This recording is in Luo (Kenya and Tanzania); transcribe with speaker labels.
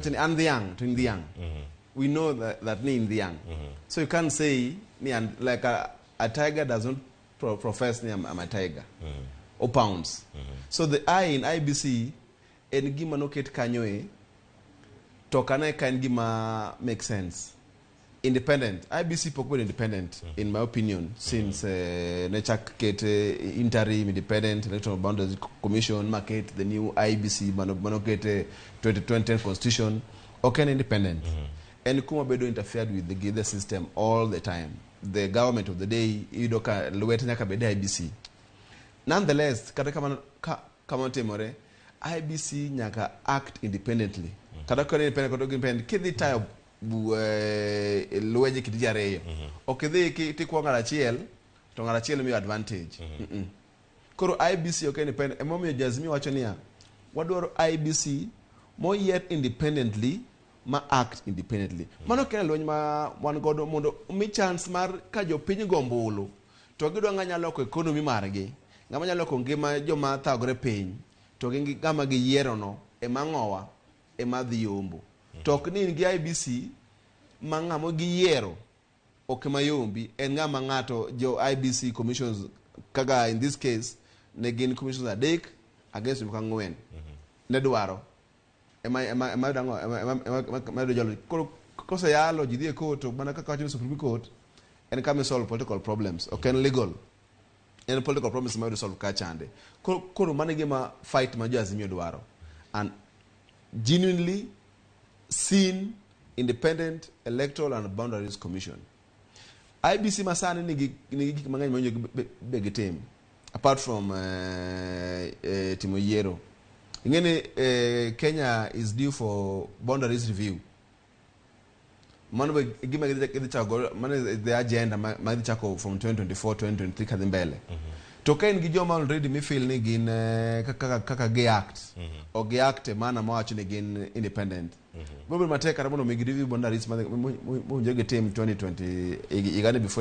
Speaker 1: Ni an dhiang' to in dhiang'. We know that ni in dhiang'. So you can't say ni an, like a tiger does not profess ni I'm a tiger. Or pounds. So the I in IEBC en gima noket kanyo e to ok ane ka en gima make sense. Independent. IEBC pok bedo independent in my opinion since ne chak ket interim independent electoral boundaries commission maket the new IEBC mano ket 2020 constitution ok en independent. En kuma bedo interfered with gi the system all the time. The government of the day iyudo ka lwete nyaka bed e IEBC. Nonetheless, kata kamano ka kamano timore, IEBC nyaka act independently. Kata ka en independent kata ok independent, kidhi tayo lwenje kind ji ariyo. Ok idhi tikwo ng'at achiel to ng'at achiel miyo advantage. Koro IEBC ok independent. Emomiyo Jo Azimio wacho niya, wadwaro IEBC moyier independently ma act independently. Mano kelo lweny ma wan godo mondo mi chance mar ka jopiny go ombulu to gidwa ng'a nyalo loko economy margi, ng'ama nyalo loko ngima joma thagore piny, to gin gi ng'ama giyiero no ema ng'owa ema dhi yombo. To ok ni in gi IEBC ma ng'ama giyiero ok ema yombi, en ng'ama ng'ato jo IEBC commissions kaka in this case ne gin commissions adek against jomoko ang'wen ne dwaro ema ema ema yudo ang'o ema ema ema ema yudo jalo. Koro koseyalo ji dhi e court to mana kaka wacho ni Supreme Court en kama solve political problems, ok en legal, en political problems ma yudo solve ka chande. Koro mano e gima fight ma jo Azimio dwaro and genuinely seen independent electoral and boundaries commission. IEBC masani nigi gik mang'eny mowinjo be gitim apart from timo yiero. Ing'e ni Kenya is due for boundaries review. Mano be gima gidhi chako godo, mano is the agenda ma gidhi chako from 2024 2023 kadhi mbele. To ka in gi joma already mi feel ni gin kaka gi act ok gi act e mana mawacho ni gin independent, biro bedo matek kata mondo mi gi review boundaries mowinjore gitim 2020 higani before.